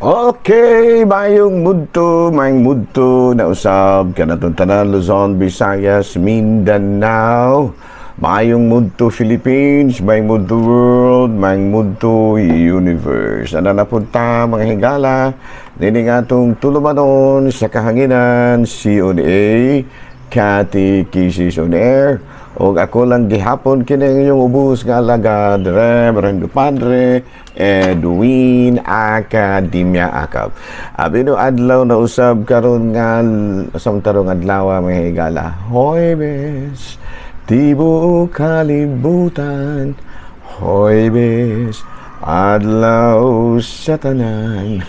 Okay, maayong mudto na usab kanatong tanan, Luzon, Visayas, Mindanao. Maayong mudto, Philippines, maayong mudto, world, maayong mudto, universe. Ana na punta, mga higala, nini nga atong tulumanon sa kahanginan, COA, Catechesis on Air. Og ako lang gihapon kini ang inyong ubos nga alagad, Reverendo Padre Edwin Academia Acab. Abi no adlaw na usab karon nga samtarong adlaw, mga higala. Huwebes, tibuok kalibutan. Huwebes, adlaw sa tanan.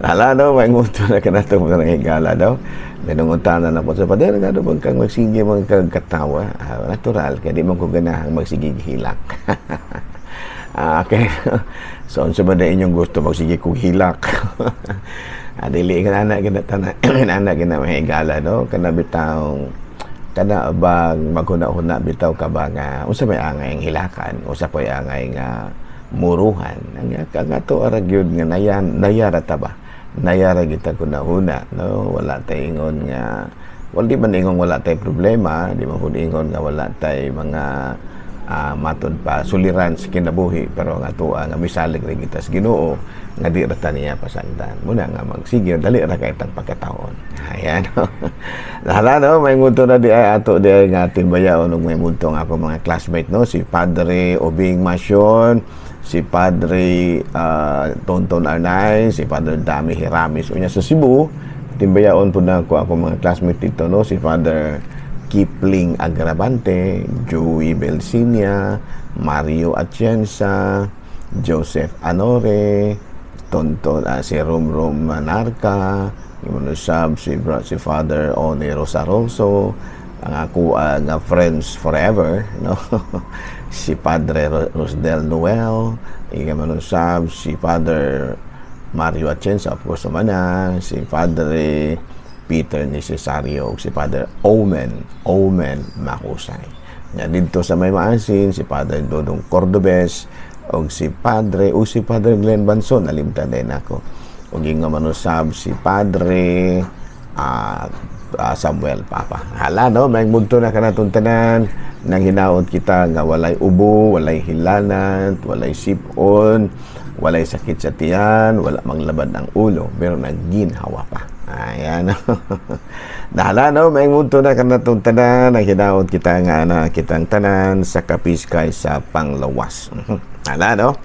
Lala no, may nguto na kanatong mga higala daw. Minungutana na po sa pader, nga bang kang magsige mga kagkatawa? Natural, kaya di man ko ganahang magsige hilak. Okay. So, unsa ba na inyong gusto magsige kong hilak? Dili ka na gina tanan ana gina, mga higala, no? Kana bitawng kana bang maghuna-huna bitaw ka ba nga unsa may angay ang hilakan, unsa pay angay nga muruhan? Ang ato ara gyud nga nayan nayara ta ba, nayara kita kunahuna, no? Wala tay ingon nga wala, di man ingon wala tay problema, di man pud ingon nga wala tay mga matud pa suliran sa kinabuhi, pero ang atoa nga misalig ra kita sa Ginoo nga di ra ta niya pasagdan muna nga magsige dali ra kay tang pagkataon. Ayan, hala no, may mudto na di ay ato di ay nga timbayaon ug may mudto ang ako mga classmate, no? Si Padre Obing Masyon, si Padre Tonton Arnay, si Padre Dami Hiramis. Unya sa Cebu, timbayaon po na ako ako mga classmate dito, no? Si Father Kipling Agravante, Joey Belsinia, Mario Atienza, Joseph Anore, Tonton, si Rom Rom Manarca, yung usab si Father One Rosaroso, ang ako nga friends forever, no? Si Padre Rosdel Noel, ika usab si Father Mario Atienza, of course na, si Padre Peter Necesario, si Father Omen, Omen Makusay. Nga didto sa may Maasin, si Father Dodong Cordobes, o si Padre Glenn Banson, nalimtan din ako. Og nga manusab si Padre Samuel Papa. Hala no, may mudto na kanatong tanan nang hinaot kita nga walay ubo, walay hilanat, walay sipon, walay sakit sa tiyan, wala manglabad ang ulo, pero nagginhawa pa. Ayan. Dahala no, may mudto na kanatong tanan nang hinaot kita nga na kitang tanan sa kapiskay sa panglawas. Hala no.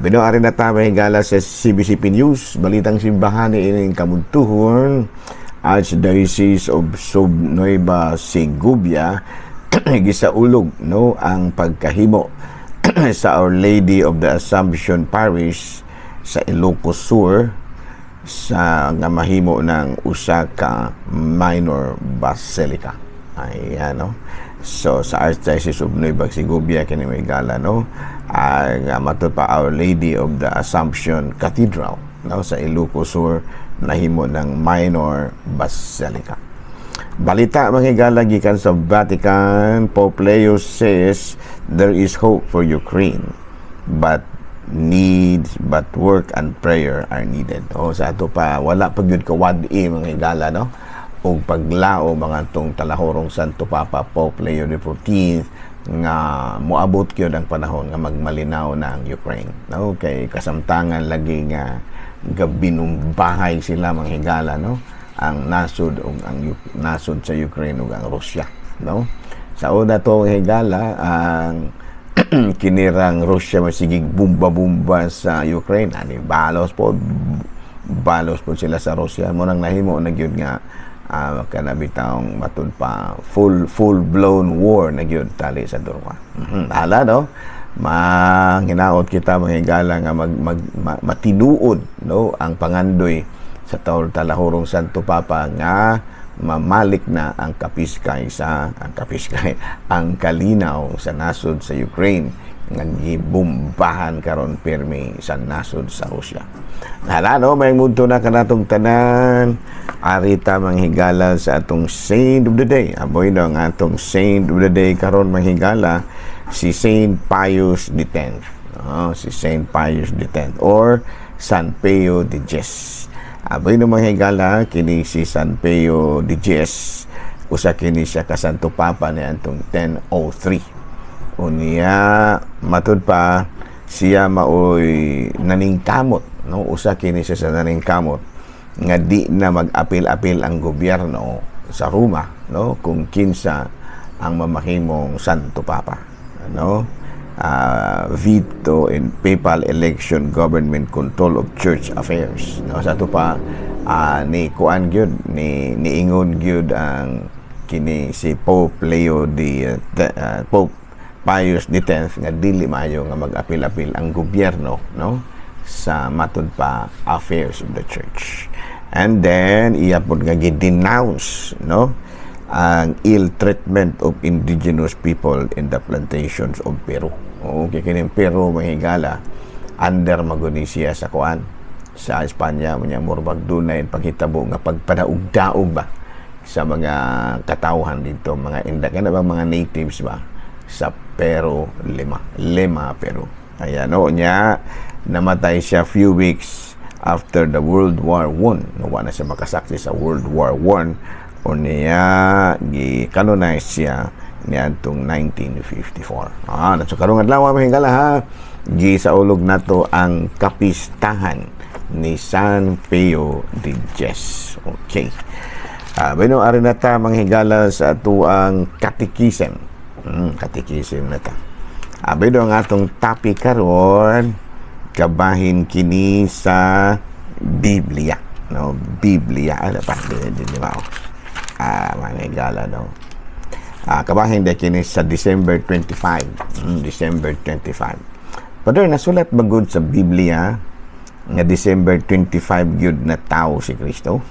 Bino ari na ta, gala, sa CBCP News, balitang simbahan ni ining kamudtuhon. Archdiocese of Sub Nueva Segovia gisaulog, no, ang pagkahimo sa Our Lady of the Assumption Parish sa Ilocos Sur sa nga mahimo ng usa ka minor basilica. Ayan, no. So sa Archdiocese of Nueva Segovia kini may gala, no, ang matud pa Our Lady of the Assumption Cathedral, no, sa Ilocos Sur nahimo ng minor basilica. Balita, mga higala, gikan sa Vatican, Pope Leo says there is hope for Ukraine, but work and prayer are needed. O sa ato pa wala pa gyud kawad-i, mga higala, no, og paglao mga tong talahorong Santo Papa Pope Leo XIV nga moabot gyud ang panahon nga magmalinaw na ang Ukraine, no? Kay kasamtangan lagi nga gabinumbahay sila, mga higala, no, ang nasod ug ang nasod sa Ukraine ug ang Russia, no? Sa una to, higala, ang kinirang Russia masigig bumba-bumba sa Ukraine ani balos po sila sa Russia mo nang nahimo na gyud nga kana bitawng matud pa full blown war na gyud tali sa durwa. Hala no, manghinaot kita, mga higala, nga mag, mag ma, matinuod, no, ang pangandoy sa taol talahurong Santo Papa nga mamalik na ang kapiskay, ang kalinaw sa nasod sa Ukraine nga gibumbahan karon pirmi sa nasod sa Russia. Hala no, may mudto na kanatong tanan. Arita, manghigala, sa atong Saint of the Day. Aboy no, ang atong Saint of the Day karon, manghigala, si Saint Pius X. Oh, si Saint Pius X or San Pio X. Aboy no, mga higala, kini si San Pio X, usa kini siya ka Santo Papa ni antong 1003. Unya matud pa, siya maoy naningkamot, no? Usa kini siya sa naningkamot nga di na mag-apil-apil ang gobyerno sa Roma, no, kung kinsa ang mamahimong Santo Papa, no? Veto in papal election, government control of church affairs, no? Sa ato pa, ni kuan gyud ni niingon gyud ang kini si Pope Leo the Pope Pius X nga dili maayo nga mag-apil-apil ang gobyerno, no, sa matud pa affairs of the church. And then iya pod nga gi-denounce, no, ang ill treatment of indigenous people in the plantations of Peru. Okay, kining Peru, mga higala, under maguni siya sa kuan, sa Espanya. Unya murbag dunay paghitabo nga pagpadaog-daog ba sa mga katawhan dito, mga inda kana ba, mga natives ba sa Peru, Lima Lima, Peru. Ayan, no? Nya namatay siya few weeks after the World War I, no? Wa na siya makasaksi sa World War I. Unya gi-canonize siya niadtong 1954. So karong adlaw, mga higala ha, gisaulog nato ang kapistahan ni San Pio X. Okay. Bueno, ari na ta, mga higala, sa atuang katikisem. Katikisem na ta. Bueno, ang atong topic karon kabahin kini sa Biblia. No, Biblia. Ano pa? Di ba? Mga higala, no. Kabahin de kini sa December 25. December 25. Pero nasulat ba gud sa Biblia nga December 25 gyud na tao si Kristo?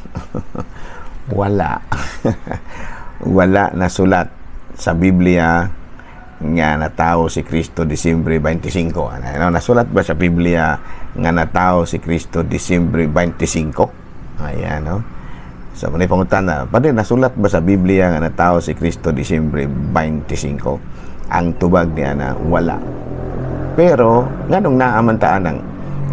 Wala. Wala nasulat sa Biblia nga natao si Kristo Disyembre 25. Ano, nasulat ba sa Biblia nga natao si Kristo Disyembre 25? Ayan, no? So, muna pangutana, pwede nasulat ba sa Biblia nga natao si Kristo Disyembre 25? Ang tubag niya na wala. Pero, nganong naaman ta anang,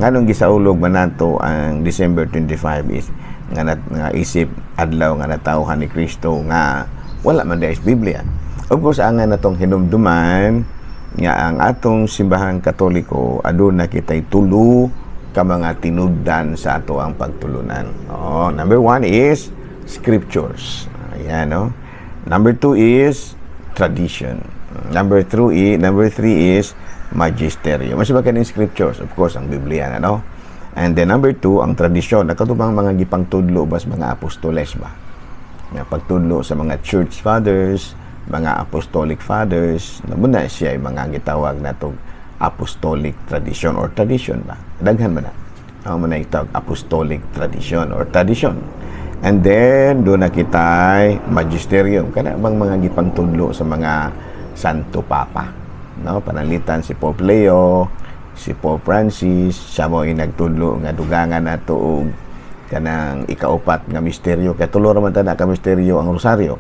nganong gisaulog man nato ang December 25 is nga, nga isip adlaw nga natawhan ni Kristo nga wala man diay sa Biblia? Of course, ang nga natong hinumduman nga ang atong Simbahang Katoliko aduna kitay tulo ka mga tinubdan sa ato ang pagtulunan. Oh, number one is scriptures. Ayan, no? Number two is tradition. Number three is magisterium. Mas ba kaning scriptures? Of course, ang Biblia na, no? And then number two, ang tradisyon. Nakatubang mga gipangtudlo bas mga apostoles ba? Nga pagtudlo sa mga church fathers, mga apostolic fathers, na muna siya ay mga gitawag natong apostolic tradition or tradition ba? Daghan ba na? Ang muna itawag apostolic tradition or tradition. And then, doon na kita'y magisterium. Kana bang mga gipangtudlo sa mga Santo Papa. No? Pananglitan si Pope Leo, si Pope Francis, siya mo nagtudlo nga dugangan nato og kanang ikaupat nga misteryo. Kay tulo ra man ta na ka misteryo ang rosaryo.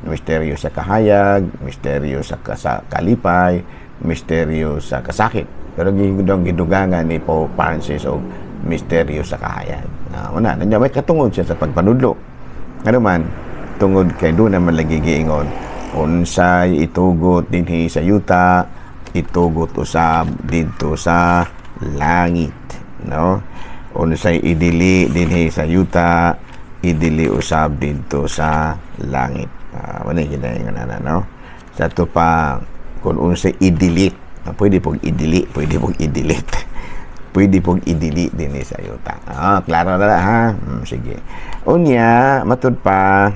Misteryo sa kahayag, misteryo sa kalipay, misteryo sa kasakit. Pero gidong gidugangan ni Pope Francis og misteryo sa kahayag. Na una, nanya may katungod siya sa pagpanudlo. Ano man, tungod kay doon naman lagi giingon, unsay itugot dinhi sa yuta, itugot usab didto sa langit, no? Unsay idili dinhi sa yuta, idili usab didto sa langit. Wala ginaingon na, no? Sa ato pa, kung unsay i-delete, pwede pong idili, pwede pong i-delete. Pwede pong idili din sa yuta. Klaro na ha? Sige. Unya, matud pa,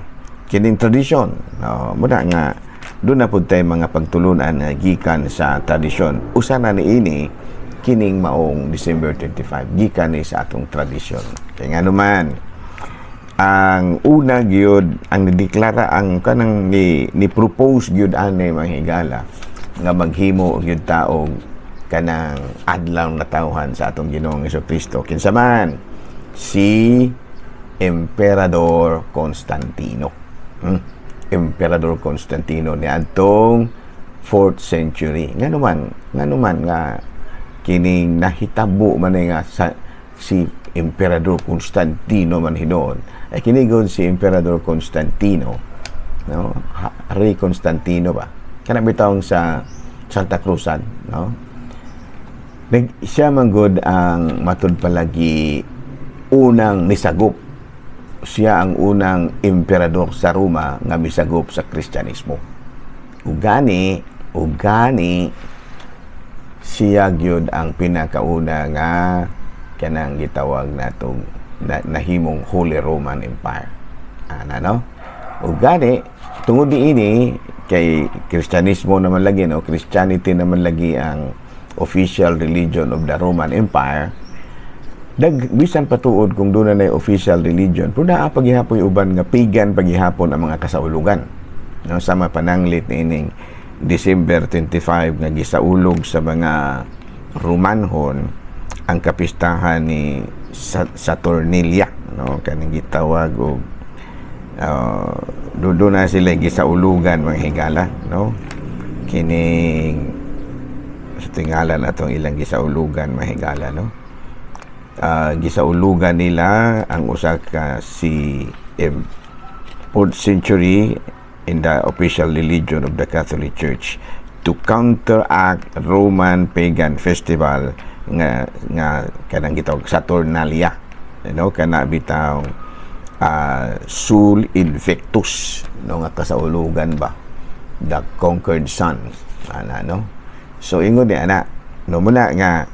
kining tradisyon. No, muna nga, doon na pud tay mga pagtulunan nga gikan sa tradisyon. Usa na niini kining maong December 25, gikan ni sa atong tradisyon. Kaya nga naman, ang una gyud ang nideklara, ang kanang ni propose gyud ani, mga higala, nga maghimo gyud ta og kanang adlaw natawhan sa atong Ginoong Kristo, kinsa man? Si Emperador Constantino. Emperador Constantino niadtong 4th century. Ngano man nga Kining nahitabo man nga sa, si Emperador Constantino man hinuon ay kini gud si Emperador Constantino, no? Rey Constantino ba kana bitawng sa Santa Cruzan, no? Siya man gud ang matud palagi unang nisagop. Siya ang unang emperador sa Roma nga misagop sa Kristyanismo. Ug gani siya gyud ang pinakauna nga kanang gitawag natong na, nahimong Holy Roman Empire ana, no? Ug gani tungod niini, kay Kristyanismo naman lagi, no, Christianity naman lagi ang official religion of the Roman Empire. Dag bisan patuod kung doon na official religion, pero naa pagihapoy uban nga pagan pagihapon ang mga kasaulugan, no? Sama pananglit niining December 25 nga gisaulog sa mga Romanhon ang kapistahan ni Saturnalia, no? Kaning gitawag og doon na sila gisaulugan, mga higala, no? Kining sa tingalan atong ilang gisaulugan, mga higala, no? Gisaulugan nila ang usa ka si 4th century in the official religion of the Catholic Church to counteract Roman pagan festival nga kanang gitawag Saturnalia, kana bitaw Sol Invictus, no, nga kasaulugan ba, the conquered sun ana, no? So ingon ni ana, no, muna nga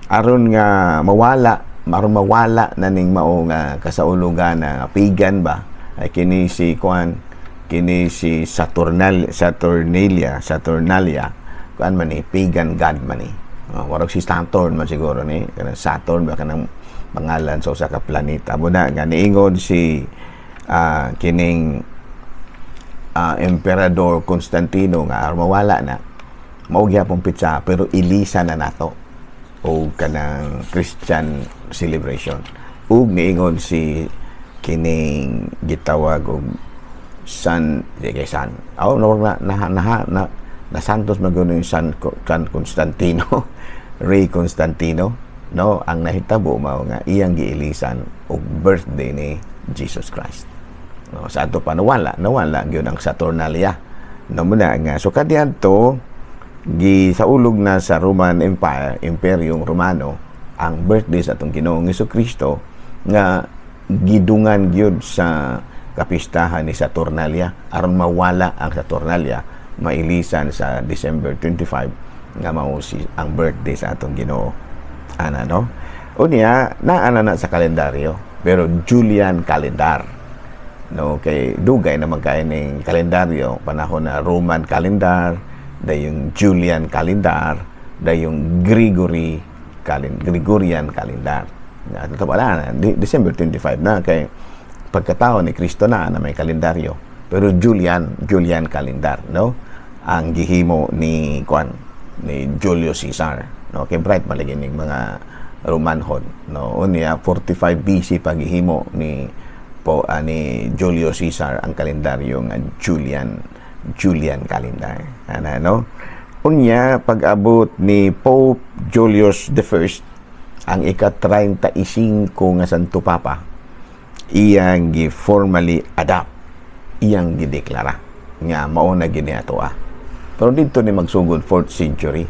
aron nga mawala, aron mawala na ning mao nga kasaulugan na pagan ba, ay kini si kuan, kini si Saturnalia, kuan man ni, pagan god man ni. Warag si Saturn man siguro ni, kanang Saturn ba, kanang pangalan sa usa ka planeta mo na. Nga niingon si kining Emperador Constantino nga aron mawala na mao gihapon pitsa, pero ilisa na nato og kanang Christian celebration. Ug niingon si kining gitawag og San di kay San, oh no, na na na, na, na Santos man yung San Constantino, Rey Constantino, no? Ang nahitabo mao nga iyang giilisan og birthday ni Jesus Christ, no? Sa ato pa nawala, nawala gyud ang Saturnalia, no? Muna nga so kadiadto gisaulog na sa Roman Empire, Imperium Romano, ang birthday sa atong Ginoong Kristo nga gidungan gyud sa kapistahan ni Saturnalia. Aron mawala ang Saturnalia, mailisan sa December 25 nga mao si ang birthday sa atong Ginoo ana, no? Unya naa na sa kalendaryo, pero Julian calendar, no? Kay dugay naman kay ning kalendaryo, panahon na Roman calendar, dayong Julian calendar, dayong Gregory calen Gregorian calendar. At wala na December 25 na kay pagkatao ni Kristo na na may kalendaryo, pero Julian Julian calendar, no? Ang gihimo ni kuan, ni Julius Caesar, no? Kay bright malagi ning mga Romanhon, no? Unya 45 BC pagihimo ni po ni Julius Caesar ang kalendaryo nga Julian Julian calendar ana, no? Unya pag-abot ni Pope Julius the First, ang ika-35 nga Santo Papa, iyang gi-formally adopt, iyang gideklara nga mao na gini ato ah. Pero dito ni magsugod 4th century,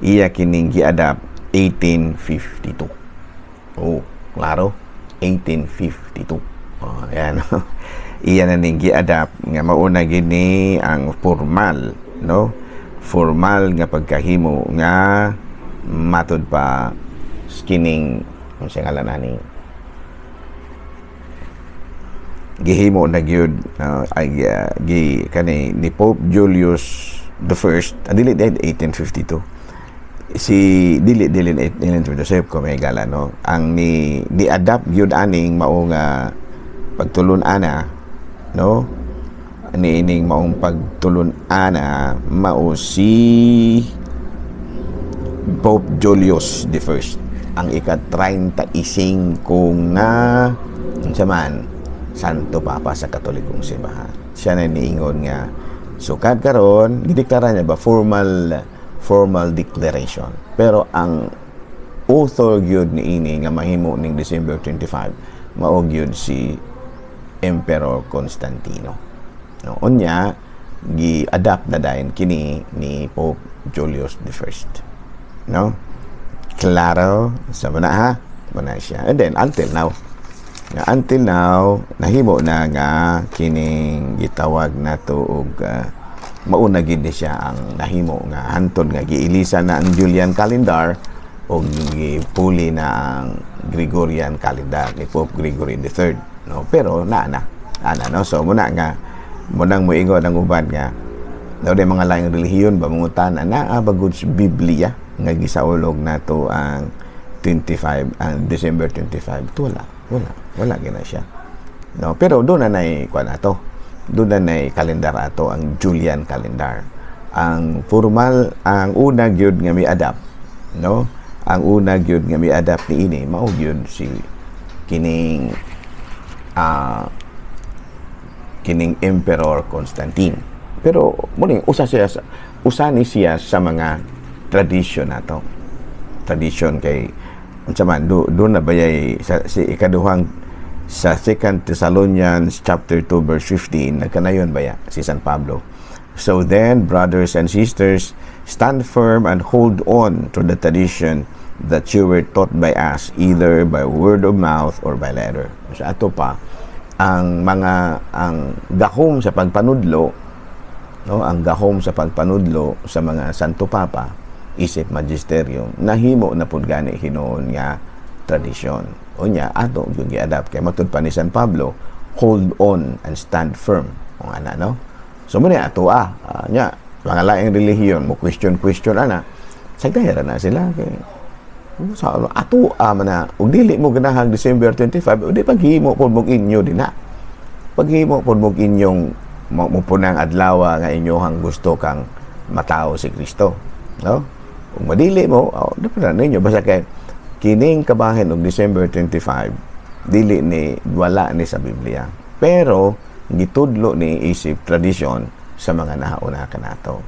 iya kining gi-adopt 1852. Oh, klaro, 1852. Oh, ayan. Iya na ning gi-adapt nga mauna gini ang formal, no? Formal nga pagkahimo nga matud pa kining unsa ngalan ani, gihimo na gyud ay gi kani ni Pope Julius the First. Dili 1852 si, dili dili 1852 sa ko may gala, no? Ang ni adapt gyud aning mao nga pagtulon ana, no? Ni ining maong pagtulon ana mao si Pope Julius the First, ang ika-35 nga unsa man Santo Papa sa Katolikong Simbahan. Siya na niingon nga sukad karon gideklara niya ba, formal formal declaration. Pero ang author gyud niini nga mahimo ning December 25 mao gyud si Emperor Constantino, no? Unya gi-adapt na dayon kini ni Pope Julius I, no? Klaro sa muna, ha? Muna siya. And then until now nga, until now nahimo na nga kining gitawag nato og mauna gid ni siya ang nahimo nga hantod nga giilisan na ang Julian calendar o gipuli na ang Gregorian calendar ni Pope Gregory III, no? Pero naa na ana, no? So muna nga munang moingon ang uban nga no, di mga laing relihiyon ba mangutan naa ba gud sa Biblia nga gisaulog nato ang 25, ang December 25? Wala, wala, wala gina siya, no? Pero doon na nay kuan ato, doon na nay kalendar ato, ang Julian calendar. Ang formal, ang una gyud nga mi-adapt, no, ang una gyud nga mi-adapt niini mao gyud si kining kining Emperor Constantine. Pero muning usa siya sa, usa ni siya sa mga tradisyon nato, tradisyon kay unsa man do na bayay sa si ikaduhang sa Second Thessalonians chapter 2 verse 15, nagkanayon baya si San Pablo, "So then, brothers and sisters, stand firm and hold on to the tradition that you were taught by us, either by word of mouth or by letter." Sa ato pa ang mga ang gahom sa pagpanudlo, no, ang gahom sa pagpanudlo sa mga Santo Papa isip magisterium nahimo na pud gani hinuon nga tradisyon. Unya ato gyud gi-adapt kay matud pa ni San Pablo, "Hold on and stand firm," kung ana, no? So mo ato nya mga laing relihiyon mo question question ana, sagdahera na sila kay sa ato man na. Ug dili mo ganahang December 25, di paghimo pud mong inyo dinha, paghimo pud mong inyong mo punang adlaw nga inyohang gusto kang matao si Kristo, no? Kung madili mo, oh, di pa na ninyo. Basta kay kining kabahin og December 25 dili ni, wala ni sa Biblia, pero gitudlo ni isip tradisyon sa mga nahauna kanato.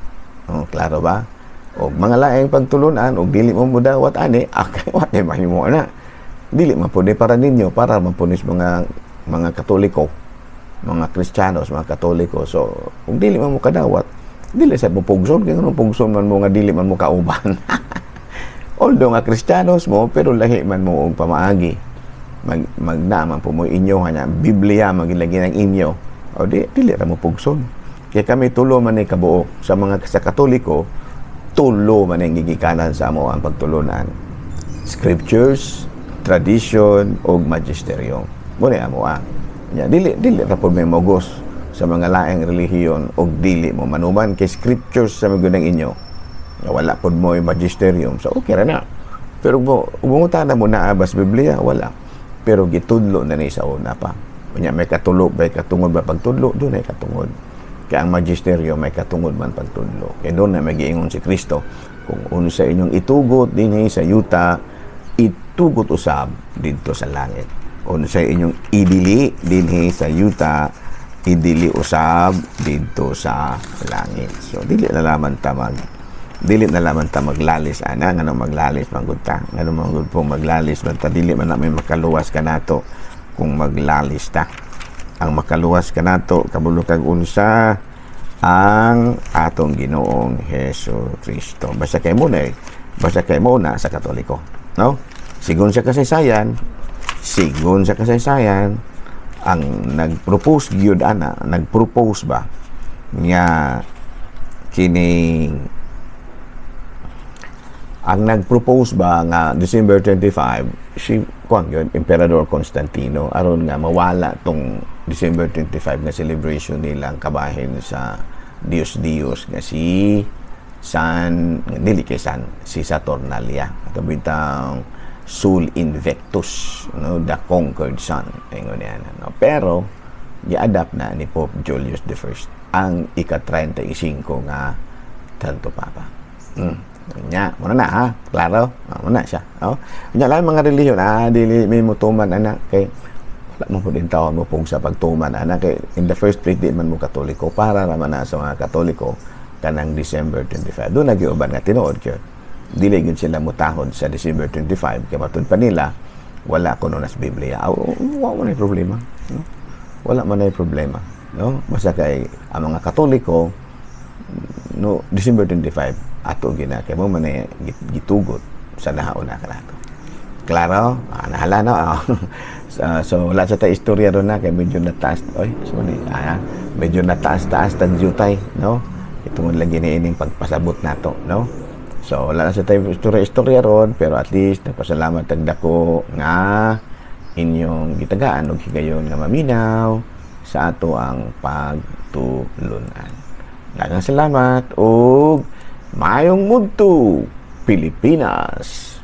Oh, klaro ba? Og mga laing pagtulunan og dili mo mudawat ani, akay wa tay mahimo na. Dili man pud ni para ninyo, para man pud ni sa mga Katoliko, mga Kristiyanos, mga Katoliko. So kung dili man mo kadawat, dili sa mo pugson kay nganong pugson man mo nga dili man mo kauban? Although nga Kristiyanos mo, pero lahi man mo og pamaagi, mag magna man po mo inyo hanya Biblia magilagi ng inyo, o di dili ra mo pugson kay kami tulo man ni kabuok sa mga sa Katoliko. Tulo man ang gigikanan sa amo ang pagtulunan: scriptures, tradition ug magisterium. Mo ni amo ah. Nya dili dili ra pud may mogos sa mga laing relihiyon og dili mo manuman kay scriptures sa mga inyo. Nga wala pud mo yung magisterium, so okay ra na. Pero mo na mo naa bas Biblia? Wala. Pero gitudlo na ni sa una pa. Unya may katulo ba, katungod ba pagtudlo? Doon ay katungod. Kaya ang magisterium may katungod man pagtudlo. Kaya doon na magiingon si Kristo, "Kung unsa inyong itugot dinhi sa yuta, itugot usab didto sa langit. Unsa inyong idili dinhi sa yuta, idili usab didto sa langit." So dili na laman ta mag dili na laman ta maglalis ana. Ngano maglalis man gud ta? Ngano man gud pong maglalis man ta? Dili man na may makaluwas kanato kung maglalis ta. Ang makaluwas kanato, kabulo kag unsa? Ang atong Ginoong Hesus Kristo. Basta kay mo na eh. Basta kay mo na sa Katoliko, no? Sigon sa kasaysayan, ang nag-propose gyud ana, nag-propose ba nga kining ang nag-propose ba nga December 25 si kuan yun, Emperador Constantino, aron nga mawala tong December 25 nga celebration nilang kabahin sa Dios Dios nga si San, dili kay San, si Saturnalia, ato bitang Sol Invictus, no, the conquered sun, ingon niya, no? Pero gi-adapt na ni Pope Julius I ang ika-35 nga Santo Papa. Nya, muna na ha. Klaro? Ah, muna siya. Oh. Nya lang mga relihiyon, dili may mutuman ana kay wala mo pud taon mo pug sa pagtuman ana, kay in the first place di man mo Katoliko. Para raman na sa mga Katoliko kanang December 25. Doon nagiuban nga tinuod gyud. Dili gyud sila mutahod sa December 25 kay matud pa nila wala kuno nas Biblia. Aw, wala man ay problema, no? Wala man ay problema, no? Basta kay ang mga Katoliko, no, December 25 ato gina kay mo man ay gitugot sa nahauna kanato. Klaro? Ah, nahala, no? Ah. So wala sa ta istorya ron na kay medyo nataas, oy, sorry, ah, medyo nataas-taas tag jutay, no? Itungod lagi ni ining pagpasabot nato, no? So wala na sa tayo istorya-istorya ron, pero at least nagpasalamat tag dako nga inyong gitagaan og higayon nga maminaw sa ato ang pagtulunan. Daghang salamat ug maayong mudto, Pilipinas.